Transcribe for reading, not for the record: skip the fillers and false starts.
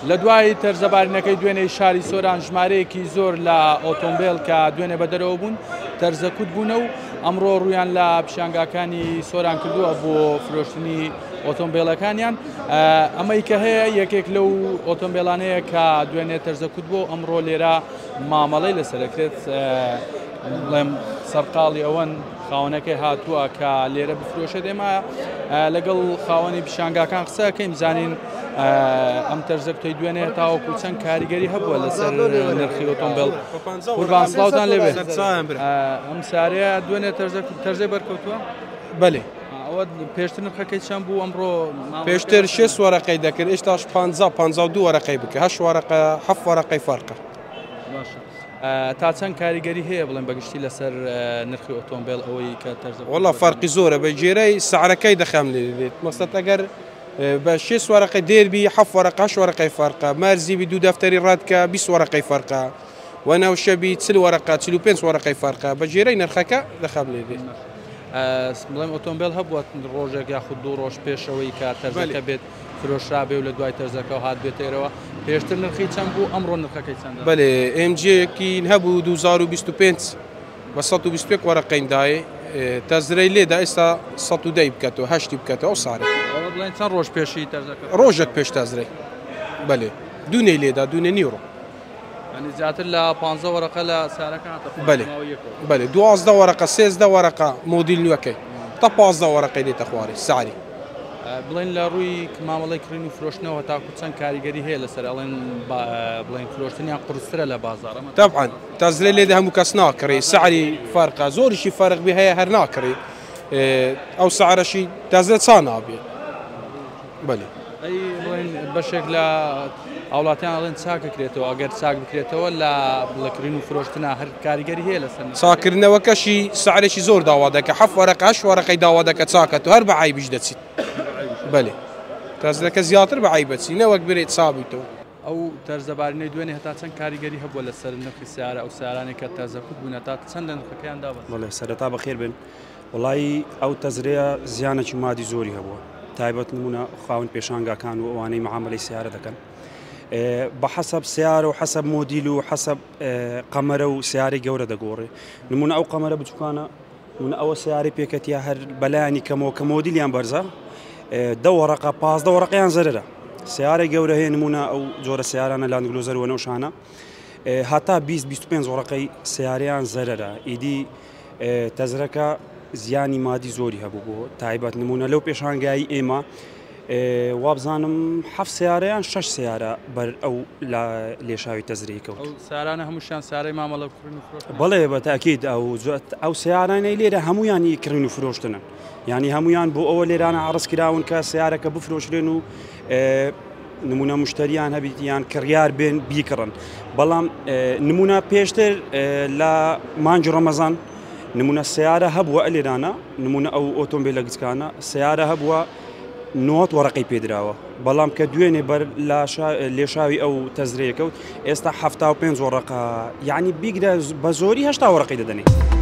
لە دوای تەرزەبارینەکەی دوێنێی شاری سۆران ژمارەیەکی زۆر لە ئۆتۆمبێل کە دوێنێ بەدەرەوە بوون تەرزەکوت بوونە و ئەمڕۆ ڕوویان لە پیشانگاکانی سۆران کردووە بۆ فرۆشتنی ئۆتۆمبیلەکانیان. ئەمەی کە هەیە یەکێک لەو ئۆتۆمبیلانەیە کە دوێنێ تەرزەکوت بۆ ئەمڕۆ لێرە مامەڵەی لەسەرەکرێت. بڵێم سەرقاڵی ئەوەن خاوەنەکەی هاتووە کە لێرە بفرۆشێت. ئێمە لەگەڵ خاوەنی پیشانگاکان قسەکەین بزانین ئەم تەرزەکوتەی دوێنێ تاوەکو چەند کاریگەری هەبووە لەسەر نرخی ئۆتۆمبیل. قوربان سڵاوتان لێبێ. ئەم سارەیە دوێنێ تەرزەی بەرکەوتووە؟ بەێ. ئەوە پێشتر نرخەکەی چەند بوو ئەمڕۆ؟ پێشتر 6 وەرەقەی دەکرد، ئێستاش 50 52 وەرەقەی بکە، 8 وەرەقە 7 وەرەقەی فەرقە. باشە تا چەند کاریگەری هەیە بڵێن بەگشتی لەسەر نرخی ئۆتۆمبیل ئەوەی کە تەرزە؟ وەڵا فەرقی زۆرە، بە گێرەی سعرەکەی دەخەم لێ دێت. مەسەلەن ئەگەر بە 6 وەرەقەی دێربی 7 وەرەقە 8 وەرەقەی فەرقە، مەرزی بی دوو دەفتەری ڕەتکە 20 وەرەقەی فەرقە، وەنەوشە بی 40 وەرەقە 45 وەرەقەی فەرقە، بە گێرەی نرخەکە دەخەم لێ دێت. بڵێم ئۆتۆمبیل هەبووە ڕۆژێک یاخود دوو ڕۆژ پێشەوەی کە تەرزەکە بێت فرۆشرا بێ و لە دوای تەرزەکەەوە هات بێتێرەوە، پێشتر نرخی چەند بوو ئەمڕۆ نرخەکەی چەندە؟ بەێ MG-ێکی هەبوو 2025 بە 121 وەرەقەین دایێ، تەزرەی لێدا ئێستا 110 بکاتەوە 8 بکاتەوە ئەو سارێ. بڵێن چەند ڕۆژ پێشی تەرزەکە؟ ڕۆژێک پێش تەزرەی. بەێ دوونەی لێدا دوونێ نیوڕۆ. ینی زیاتر لە 15 وەرەقە لە سارەکە هاتە بەێ بەێ 12 وەرەقە 13 وەرەقە مۆدیل نوێەکەی تا 15 وەرەقەی دێتە خوارێ ساری. بڵێن لە ڕووی مامەڵەی کڕین و فرۆشتنەوە تاکو چەند کاریگەری هەیە لەسەر ئەڵێن بڵێن فرۆشتنیان قورسترە لە بازاڕ؟ طبعا تەزرێ لێدە هەموو کەس ناکڕی، سعری فەرقە زۆریشی فەرق بێ هەیە هەر ناکڕی، ئەو سعرەشی تەزرە چا نابێ. بەێ ئەی بڵێن بەشێک لە هاوڵاتیان ئەڵێن چاک بکرێتەوە، ئەگەر چاک بکرێتەوە لە بڵەکرین و فرۆشتنا هەر کاریگەری هەیە لەسەر؟ چاکردنەوەکەشی سعرێکی زۆر داوا دەکە، 7 وەرەقە 8 وەرەقەی داوا دەکە چاکەتەوە، هەر بە عیبیش دەچیت. بەێ تەزرەکە زیاتر بە عیبەچی نەوەک برێت سابیتەوە. ئەو تەرزەبارینەی دوێنێ هەتا چەند کاریگەری هەبووە لەسەر نرخی سیارە ئەو سیارانەی کە تەرزەکوت بوون تا چەند لە نرخەکەیان دابەزی؟ بەڵێ سەرەتا بەخێر بن. وڵی ئەو تەزرەیە زیانێکی مادی زۆری هەبووە، تایبەت نمونە خاوەن پێشانگاکان و ئەوانەی معاملەی سیارە دەکەن بە حەسەب سیارە و حەسەب مۆدیل و حەسەب قەمەرە و سیارەی گەورە دەگۆڕێ. نمونە ئەو قەمەرە بچووکانە، نمونە ئەوە سیارەی پێکەتیە هەر بەلایانی کەمەوە کە مۆدیلیان بەرزە 10 وەرەقە 15 وەرەقەیان زەرەرە. سیارە گەورە هەیە نمونە ئەو جۆرە سیارانە لاندگلۆزەر وەنەوشانە هەتا 20 25 وەرەقەی سیارەیان زەرەرە. ئیدی تەزرەکە زیانی مادی زۆری هەبوو بۆ تایبەت نمونە لەو پێشانگایی ئێمە وابزانم 7 سیارەیان 6 سیارە بەر ئەو لێشاوی تەزرەی کەوت. ئەو سیارانە هەمووشیان سیارەی مامەڵە کڕین و فرۆشتن؟ بەڵێ بە تاکید ئەو سیارانەی لێرە هەمویانی کڕین و فرۆشتنن، یعنی هەمویان بۆ ئەوە لێرانە عەرز کراون کە سیارەکە بفرۆشرێن و نمونە مشتریان هەبیت یان کڕیار بێن بیکڕن. بەڵام نمونە پێشتر لە مانگی ڕەمەزان نمونە سیارە هەبووە لێرانە، نمونە ئەو ئۆتۆمبیلە گچکانە سیارە هەبووە 90 وەرەقەی پێدراوە، بەڵام کە دوێنێ بەر لێشاوی ئەو تەزرەیە کەوت ئێستا 75 وەرەقە، یعنی بیگرە بە زۆری 80 وەرەقەی دەدەنێ.